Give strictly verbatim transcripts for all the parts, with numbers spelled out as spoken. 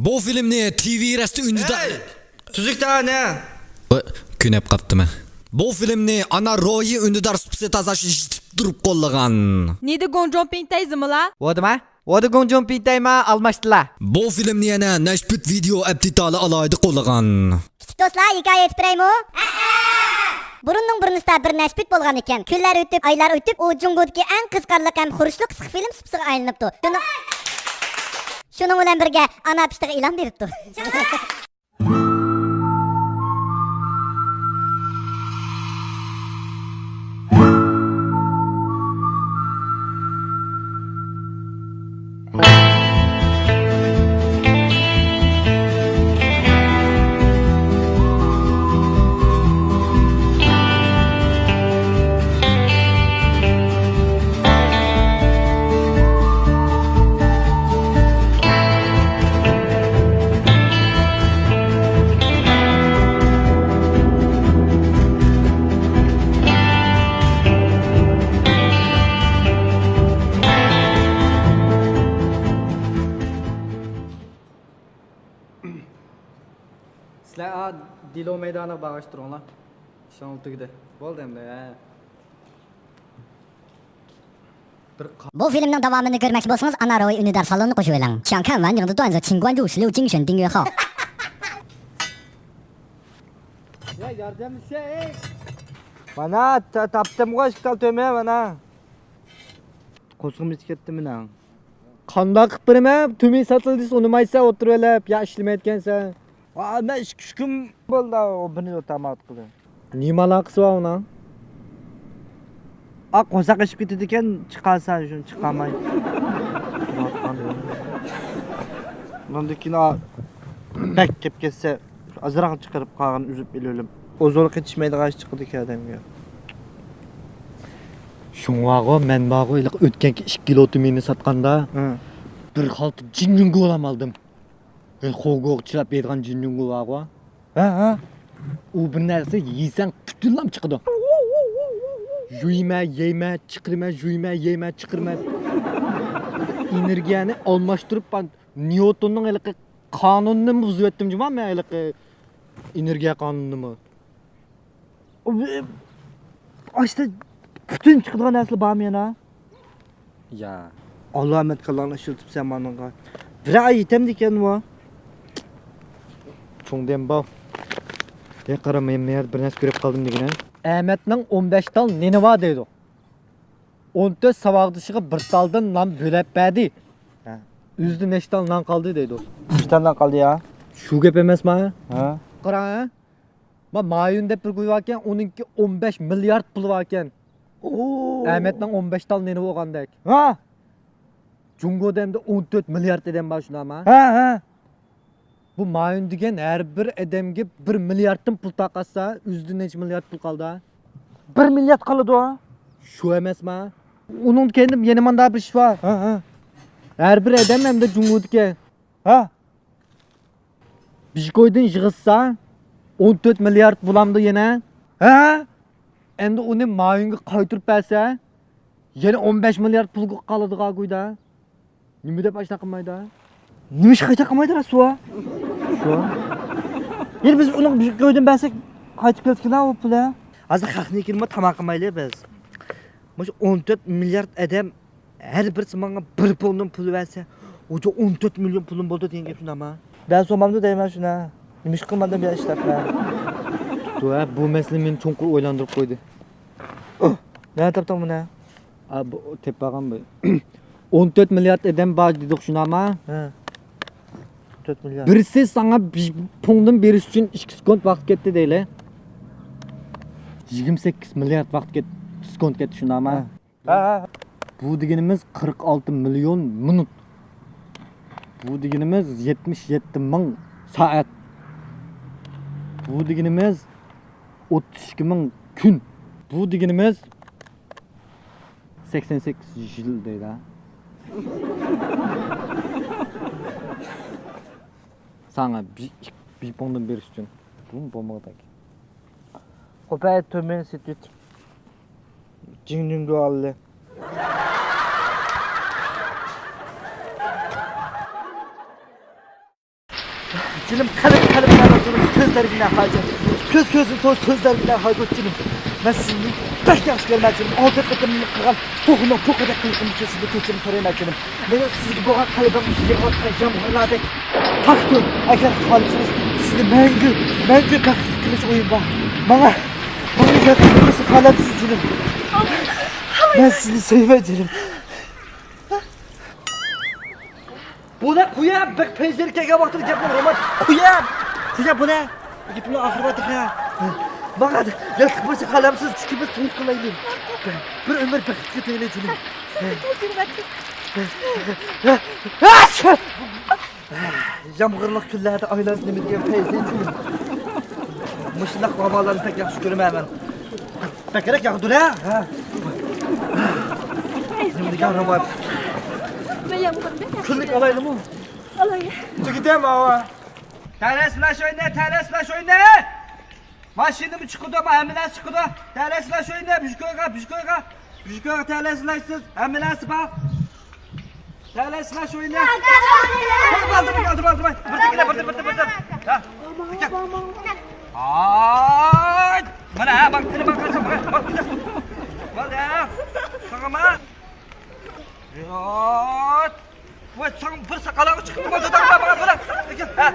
بۇ فىلىمنى تى ۋى رەستە ئۈندىدار. ھەي! تۈزۈكتە ئەنە. ۋە، كۆنەپ قاپتىمەن. بۇ فىلىمنى ئانا روھى ئۈندىدار سۇپىسى تازا ئىشلىتىپ تۇرۇپ قوللىغان. نېدە گوڭجوڭ پىڭتەي زىمىلا؟ ۋودىما؟ ۋودا گوڭجوڭ پىڭتەيما ئالماشتىلا. بۇ فىلىمنى يەنە نەشپۈت ۋىدېئو ئەپتىتالى ئالاھىدە قوللىغان. كىچىك دوستلار، ھېكايە ئېيتىپ بېرەيمۇ؟ بۇرۇننىڭ بۇرۇنىسىدا بىر نەشپۈت بولغان ئىكەن. كۈنلەر ئۆتۈپ، ئايلار ئۆتۈپ، ئۇ جۇڭگودىكى ئەڭ قىزىقارلىق ھەم خۇرۇچلۇق قىسقا فىلىم سۇپىسىغا ئايلىنىپتۇ. شۇنىڭ، شۇنىڭ بىلەن بىرگە ئانا پىشتىغا ئېلان بېرىپتۇ. سىلەر ئا دېلو مەيدانىغا بارغاچ تۇرۇڭلار. ئىشىڭلار تۈگىدى. بولدى ئەمدى، ھە. بۇ فىلىمنىڭ داۋامىنى كۆرمەكچى بولسىڭىز، ئانا روھى ئۈندىدار سالونىنى قوشۇۋېلىڭ. 想看完整的段子，请关注十六精神订阅号。 يا ياردەملىشەي. مانا، تا-، تاپتىمغۇ ئىككى تال تۆمۈر، مانا. قورسىقىم ئېچىپ كەتتى مېنىڭ. قانداق قىلىپ بېرىمەن؟ تۆمۈر ساتىلا دېسە ئۇنىمايسەن، ئولتۇرۇۋېلىپ، يا ئىشلىمەيدىكەنسەن. ۋا، مەن ئىككى، ئۈچ كۈن بولدى، ئۇ بىرنى تاماق قىلدى. نېمە ئالاقىسى بار ئۇنىڭ؟ ئا، قورساق ئېچىپ كېتىدىكەن، چىقارسا شۇنى چىقارماي. ئۇنىڭدىن كېيىن، ئا، بەك كەپ كەتسە، ئازراق چىقىرىپ، قالغىنىنى ئۈزۈپ ئېلىۋېلىپ. ئۇ زور قېتىشمايدىغان ئىش چىقىدىكەن ئادەمگە. شۇڭا بارغۇ، مەن بارغۇ، ھېلىقى ئۆتكەنكى ئىككى كىلو تۈمۈرنى ساتقاندا، ھە، بىر خالتا جىنجۇڭگو ئالدىم. ھە، خوگوغا چىلاپ يەيدىغان جىنجۇڭگو بارغۇ. ھە، ھە. ئۇ بىر نەرسە يېسەڭ پۈتۈنلەپ چىقىدۇ. يۇيىمەن، يەيمەن، چىقىرىمەن، يۇيىمەن، يەيمەن، چىقىرىمەن. ئېنېرگىيەنى ئالماشتۇرۇپ، نيۇتوننىڭ ھېلىقى قانۇنىنىمۇ بۇزۇۋەتتىم جۇما مەن ھېلىقى ئېنېرگىيە قانۇنىنىمۇ. ئاشتا پۈتۈن چىقىدىغان نەرسىلەر بارمۇ يەنە؟ يا. ئاللا ئەمەت كاللاڭنى ئىشلىتىپسەن مانىڭغا. بىر ئاي يېتەمدىكەنمۇ؟ چوڭ دەم بار. يا قارا، مەن مەن بىر نەرسە كۆرۈپ قالدىم دېگىنە. ئەمەتنىڭ ئون بەش تال نېنى بار دەيدۇ. ئون تۆت ساۋاقدىشىغا بىر تالدىن نان بۆلەپ بەردى. ھە. ئۆزىدە نەچچە تال نان قالدى دەيدۇ. ئۈچ تال نان قالدى يا. شۇ گەپ ئەمەسما؟ ھە. قارا، ھە؟ ما مايون دەپ بىر گۇي باركەن، ئۇنىڭكى ئون بەش مىليارد پۇلى باركەن. ئەمەتنىڭ ئون بەش تال نېنى بولغاندەك. ھە. جۇڭگودا ئەمدى ئون تۆت مىليارد ئادەم بار شۇنداقما؟ ھە، ھە. بۇ مايون دېگەن ھەر بىر ئادەمگە بىر مىلياردتىن پۇل تارقاتسا، ئۆزىدە نەچچە مىليارد پۇل قالدى؟ بىر مىليارد قالىدۇ. شۇ ئەمەسما؟ ئۇنىڭدىن كېيىن يەنە مۇنداق بىر ئىش بار. ھە، ھە. ھەر بىر ئادەم ئەمدى جۇڭگودىكى. ھە. بىتكويندىن يىغىشسا، ئون تۆت مىليارد بولامدۇ يەنە؟ ھە؟ ئەمدى ئۇنى مايونغا قايتۇرۇپ بەرسە، يەنە ئون بەش مىليارد پۇلغا قالىدىغان گۇيدا. نېمە دەپ ئاشۇنداق قىلمايدۇ؟ نېمە ئىشقا قايتا قىلمايدۇ، رەسۇا؟ شۇ. يەنە بىز ئۇنىڭ بىتكويندىن بەرسەك، قايتىپ كېلىدىكەن ئۇ پۇلى. ھازىر خەقنىڭكىنىمۇ تاماق قىلمايلى بىز. مۇشۇ ئون تۆت مىليارد ئادەم ھەر بىرسى ماڭا بىر پونددىن پۇل بەرسە، ئۇ ئون تۆت مىليون پۇلۇم بولدى دېگەن گەپ شۇنداقما؟ بەرسە بولمامدۇ دەيمەن شۇنى. نېمە ئىش قىلماندىم يا ئىشلەپ مەن؟ بۇ، ھە، بۇ مەسىلە مېنى چوڭقۇر ئويلاندۇرۇپ قويدى. نەدە تاپتىڭ بۇنى؟ ئا، بۇ، تېپىپ ئالغان بۇ. ئون تۆت مىليارد ئادەم بار دېدۇق شۇنداقما؟ ھە. تۆت مىليارد. بىرسى ساڭا بىر پونددىن بېرىش ئۈچۈن ئىككى سېكۇنت ۋاقىت كەتتى دەيلى. يىگىرمە سەككىز مىليارد ۋاقىت كەت-، سېكۇنت كەتتى شۇنداقما؟ ھە. ھە، ھە. بۇ دېگىنىمىز قىرىق ئالتە مىليون مىنۇت. بۇ دېگىنىمىز يەتمىش يەتتە مىڭ سائەت. بۇ دېگىنىمىز ئوتتۇز ئىككى مىڭ كۈن. بۇ دېگىنىمىز سەكسەن سەككىز يىل دەيدۇ. ساڭا بىر، بىر پوڭدىن بېرىش ئۈچۈن. بۇمۇ بولمىغۇدەك. خوپ، ھە، تۆمۈن سېتىۋېتىپ، جىڭنىڭگۇ ئالدى. جېنىم، قەلب، قەلب، قەلب، كۆزلەرگە ھاجەت. كۆز، كۆزنى توس، كۆزلەرگە ھاجەت، جېنىم. مەن سىزنى بەك ياخشى كۆرىمەن، جېنىم. ئالدى قېتىم قىلغان توخۇنىڭ پوقىدەك قىلىقىم ئۈچۈن سىزدىن كەچۈرۈم سورايمەن، جېنىم. مېنىڭ سىزگە بولغان قەلبىم يېغىۋاتقان يامغۇرلاردەك تاقتۇ. ئەگەر خالىسىڭىز، سىزنى مەڭگۈ، مەڭگۈ بەختلىك قىلىش ئويۇم بار. ماڭا، ماڭا ياردەم قىلىشنى خالامسىز، جېنىم؟ مەن سىزنى سۆيىمەن، جېنىم. بۇنى قويا، بەك پەيزىلىك كەلگەن ۋاقتىدا گەپنى رومانتىك قويا. قويا بۇنى. گېپىمنىڭ ئاخىرى بار تېخى. ماڭا ياتلىق بولسا خالامسىز، ئىككىمىز توي قىلايلى. بىر ئۆمۈر بەختكە تېيىلەي، جېنىم. يامغۇرلۇق كۈنلەردە ئايلانسا نېمە دېگەن پەيزى، جېنىم. مۇشۇنداق ھاۋالارنى بەك ياخشى كۆرىمەن مەن. بەكرەك ياغدۇر ھە؟ ھە. نېمە دېگەن رومانتىك. كۈنلۈك ئالايلىمۇ؟ ئالاي. جىگىتىم، ئاۋا. تەلەسلاش ئوينا، تەلەسلاش ئوينا! ماشىنىمۇ چىقىدۇ، ما ھەممە نەرسە چىقىدۇ. تەلەسلاش ئوينا، بىژكويغا، بىژكويغا. بىژكويغا تەلەسلاشسىز، ھەممە نەرسە بار. تەلەسلاش ئوينا. بولدى، بولدى، بولدى، بولدى. بىردىكىنە، بىردە، بىردە، بىردە. ھە. ئاي، مانا، ھە، باق، مانا، باق، باق، باق. بولدى، ھە. ساڭىما. يات. ۋاي، ساڭا بىر ساقالاڭ چىقىپتۇ، بولدى، بولدى، بولدى. ھە.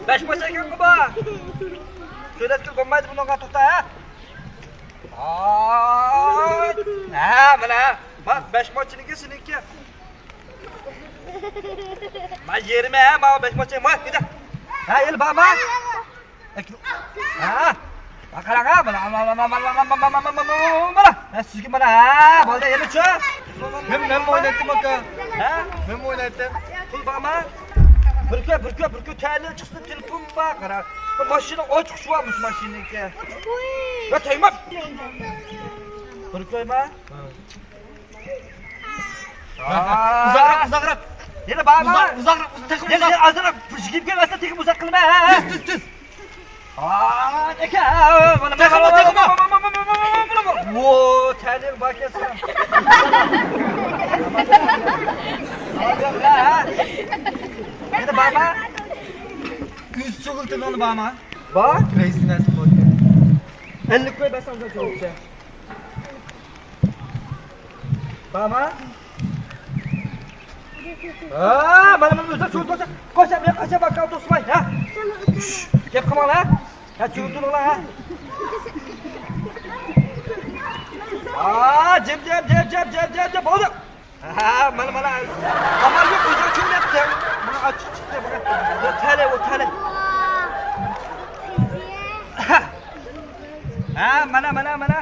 بەش ماچا ئىكەنغۇ بۇ. سۆلەتكىلى بولمايدۇ بۇنىڭغا، توختا، ھە. ئاي. ھە، مانا. باق، بەش ماچىنىڭكى سېنىڭكى. ما يېرىمى، ھە، ماۋۇ بەش ماچا، ما، كېتە. ھە، ئېلى بارما؟ ھە. ھە، قاراڭ، ھە، مانا، مانا، مانا، مانا، مانا، مانا، مانا، مانا. ھە، سىزگە مانا، ھە، بولدى، ئېلىچۇ. مەن، مەنمۇ ئوينايتتىم، ئاكا. ھە؟ مەنمۇ ئوينايتتىم. پۇل بارما؟ بىر كۆ، بىر كۆ، بىر كۆ، تەلىيىنى چىقسۇن، تېلېفون بار، قارا. ماشىنا ئاچقۇچى بارمۇ شۇ ماشىنىنىڭكى؟ ۋە تەگمەپ. بىر كۆيما؟ ئۇزاقراق، ئۇزاقراق. يەنە بارما؟ ئۇزاق، ئۇزاقراق، تېخىمۇ يەنە، ئۇزاق. يەنە ئازراق يىگىپ كەلمەسە، تېخىمۇ ئۇزاق قىلما. تۈز، تۈز، تۈز. ئا، ئاكا، مانا، تېخىمۇ، مانا، تېخىمۇ. مانا، مانا، مانا. ۋو، تەلىيىڭ باركەن سېنىڭ. يەنە بارما؟ يۈز چوغۇلتىنىڭ بارما؟ بار. رەئىس نەسىل بولدى. ئەللىك كوي بەرسەڭ بولدى. بارما؟ ھە، مانا، مانا، ئۆزى چۈۋۈرۈپ قويسا، قويسا، مەن قاچان باققان توسماي، ھە؟ شش، گەپ قىلماڭلار، ھە؟ ھە، چۈۋۈرۈپ تۇرۇڭلار، ھە؟ ھە، جىم، جىم، بولدى. ھە، مانا، مانا. ئامال يوق، ئۆزى چۈۋۈرۈپ. مانا، ئاچچىق چىقتى، مانا. يا، تەلەي، ئۇ تەلەي. ھە، مانا، مانا، مانا.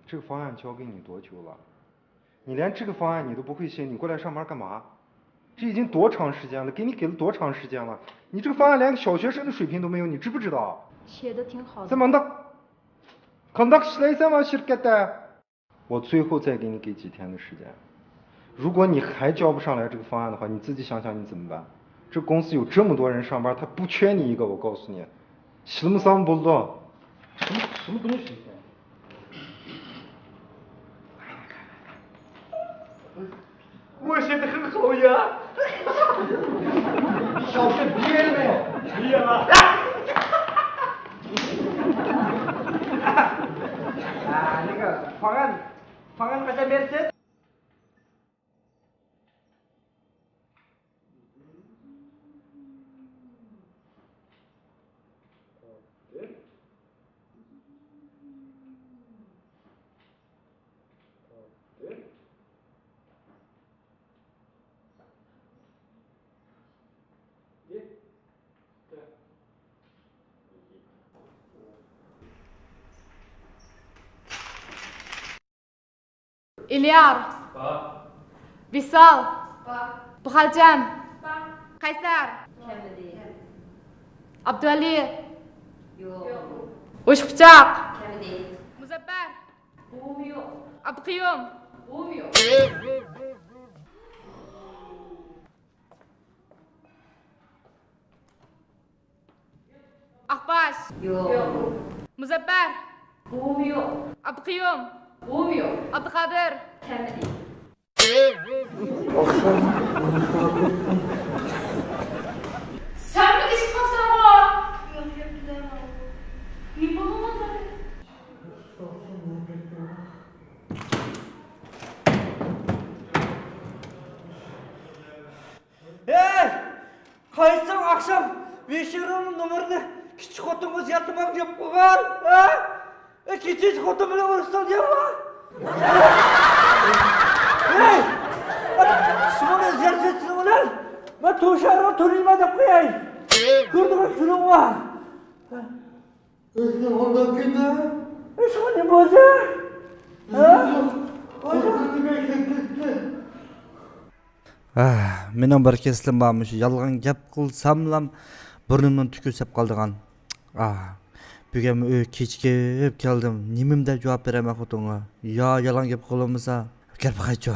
这个方案交给你多久了？你连这个方案你都不会写，你过来上班干嘛？这已经多长时间了？给你给了多长时间了？你这个方案连个小学生的水平都没有，你知不知道？写的挺好的。 Sen mundaq qandaq ishlaysan mana shirkatda? 我最后再给你给几天的时间，如果你还交不上来这个方案的话，你自己想想你怎么办？这公司有这么多人上班，他不缺你一个，我告诉你，什么什么东西？我写的很好呀。小学毕业了没有？毕业了。啊，那个方案，方案还在面试。 ئېلىيار. بار. ۋىسال. بار. بۇخەلچەم. بار. قەيسەر. كەلمىدى. ئابدۇۋەلى. يوق. ھوشپۇچاق. كەلمىدى. مۇزەپپەر. ئۇمۇ يوق. ئابدۇقەييۇم. ئۇمۇ يوق. ئاقباش. يوق. مۇزەپپەر. ئۇمۇ يوق. ئابدۇقەييۇم. ئۇمۇ يوق. ئابدۇقادىر. كەلمىدى. سەنمۇ كېچىكىپ قاپسەنغۇ؟ نېمە بولدۇڭ سەن؟ ھەي! قايسىڭ ئاخشام بېشىرنىڭ نومۇرىنى كىچىك خوتۇنغا زىيارەت قىلماڭ دەپ قويغان؟ ھە؟ ئە، كېچىچە خوتۇن بىلەن ئۇرۇشساڭ دەيمەن. ھەي! شۇنى زىيارەت ئېتىڭلار. مەن توشارغا تونۇيمەن دەپ قوياي. كۆردۈڭمۇ كۈنۈڭ بار. ئۆزىنىڭ ئالداپ كەتمە. ئىشقىلىپ بولدى. ھە؟ ئاي، كۆزۈمگە كەتتى. ئاھ، مېنىڭ بىر كېسىلىم بار، مۇشۇ يالغان گەپ قىلساملا بۇرنۇمدىن تۈكۈر سېلىپ قالىدىغان. ئاھ، بۈگۈنمۇ ئۆيگە كېچىكىپ كەلدىم. نېمىم دەپ جاۋاب بېرەرمەن خوتۇنغا؟ يا يالغان گەپ قىلالمىسا، گەپ قايچۇ.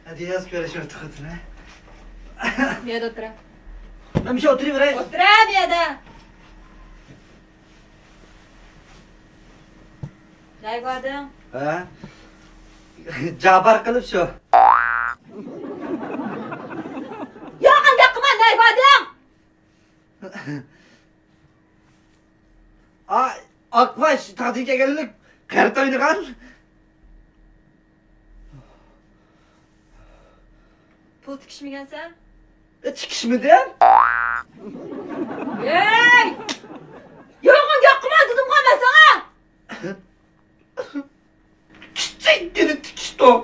ھەدىيەسى كۆرۈشۈپ تۇرۇپتۇ. بۇ يەردە ئولتۇرە. مەن مۇشۇ ئولتۇرۇۋېرەي. ئولتۇرە بۇ يەردە. نەگە باردىڭ؟ ھە؟ جاپار قىلىپ شۇ. يامان گەپ قىلما، نەگە باردىڭ؟ ئا، ئاقباش تاغدىن كەلگەنلىك قەرت ئوينىغان. پۇل تىكىشمىگەنسەن؟ ئە، تىكىشمىدىم. ھەي! يالغان گەپ قىلما دېدىمغۇ مەن ساڭا! كىچىككىنە تىكىشتۇق.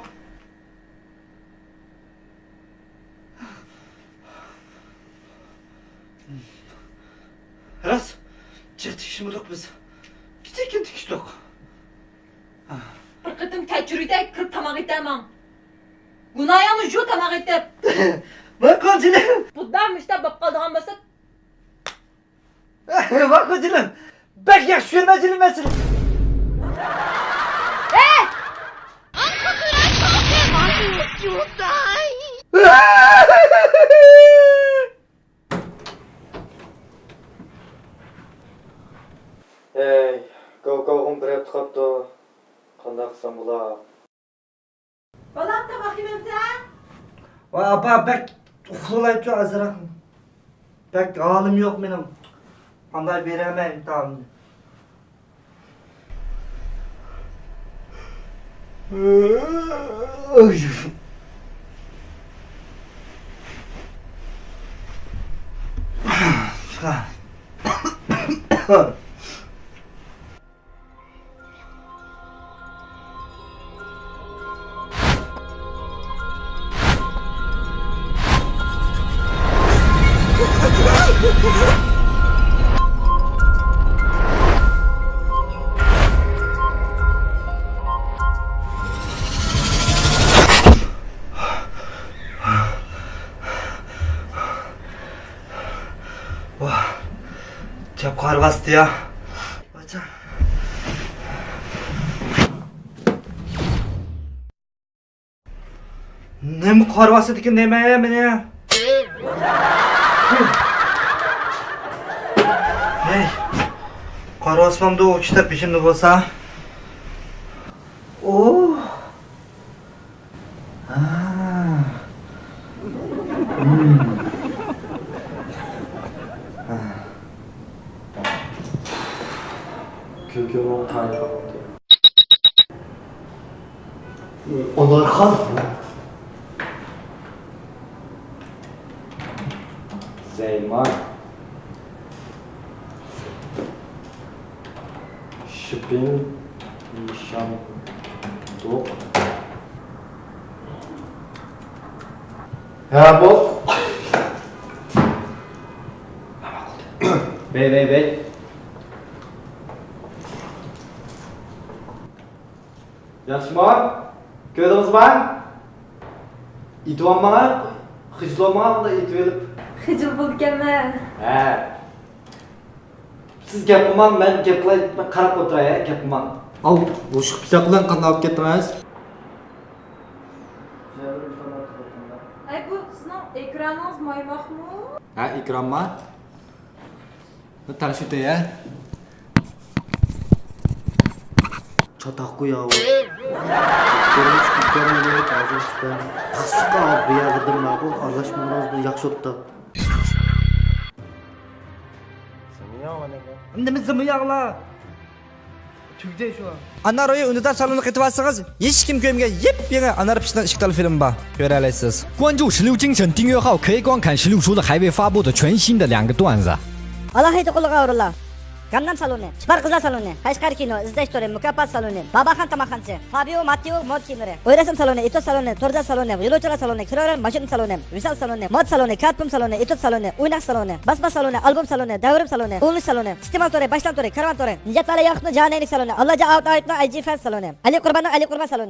راست، جىق تىكىشمىدۇق بىز. كىچىككىنە تىكىشتۇق. بىر قېتىم كەچۈرۈيدە كىرىپ تاماق ئېتەلمەڭ. گۇناھىڭنى يۇ تاماق ئېتىپ. ماقۇل جېنىم. بۇنداق مۇشتاق بولۇپ قالىدىغان بولسا. ماقۇل جېنىم. بەك ياخشى كۆرىمەن جېنىم مەن سېنى. ھەي! ھەي، گاۋ-گاۋغىمۇ بىر ھەپتە قاپتۇ. قانداق قىلسام بولا؟ بالام، تاماق يېمەمسەن؟ ۋاي ئاپا، بەك ئۇخلاۋالايچۇ ئازراق. بەك ھالىم يوق مېنىڭ. قانداق بېرەلمەيمەن تائامنى. ۋاھ، چاپقا قارىۋاستى يا. نېمە قارىۋاتىدىكى نېمە مېنى؟ ھەي، قارىۋاتسامدۇ ئۇ كىشىلەر بېشىمدا بولسا. ئوھ. ھا. ھىم. ھا. كۈلكىمۇ قايتا قاپتۇ. ئانارخان. زەيمار. شىپىن، نىشاندوق. ھە، بۇ. بەي، بەي، بەي. ياخشىمۇ؟ كۆردىڭىزمۇ؟ ئېيتىۋالماڭ، خىجىل بولماڭ، بۇنداق ئېيتىۋېلىپ. خىجىل بولىدىكەنمەن. ھە. سىز گەپ قىلماڭ، مەن گەپ قىلاي، مەن قاراپ ئولتۇراي، ھە، گەپ قىلماڭ. ئاۋۇ، بۇ ئىشقا پىچاق بىلەن قانداق ئاپكەت دەڭ؟ ئەي، بۇ سىزنىڭ ئېكرانىڭىز مايماقمۇ؟ ھە، ئېكرانما؟ تەڭشىتەي، ھە؟ چاتاققۇ ياۋۇ. قىسقا بۇ يەردىن بار بۇ، ئارىلاشمىغىنىڭىز بىلەن ياخشى بوپتۇ. زىمىياڭلار نېمە؟ نېمە زىمىياڭلار؟ تۈگدى شۇ. ئانار ئۆيى ئۈندىدار سالونىغا قېتىۋالسىڭىز، ھېچكىم كۆرمىگەن يېپيېڭى ئانار پىشىدىغان ئىككى تال فىلىم بار. كۆرەلەيسىز. 关注十六京城，订阅号可以观看十六叔的海外发布的全新的两个段子。 ئالاھىدە قوللىغان ئورۇنلار. گاندام سالونى، كىپار قىزلار سالونى، قەشقەر كىنو، ئىزدەش تورى، مۇكاپات سالونى، باباخان تاماقخانىسى، فابىئو ماتېئو مودا كىيىملىرى، ئوي رەسىم سالونى، ئېتوت سالونى، تورزا سالونى، يولۇچىلار سالونى، كىرورەن ماشىنا سالونى، ۋىسال سالونى، مودا سالونى، كارتپۇم سالونى، ئېتوت سالونى، ئويناق سالونى، باسما سالونى، ئالبوم سالونى، دەۋرىم سالونى، ئۇلىنىش سالونى، ئىستېمال تورى، باشلام تورى، كارۋان تورى، نىجات ۋالى ياقۇتنىڭ جاھانەينىك سالونى، ئاللاجان ئاۋۇتنىڭ ئايجى فەن سالونى، ئەلى قۇرباننىڭ ئەلى قۇربان سالونى.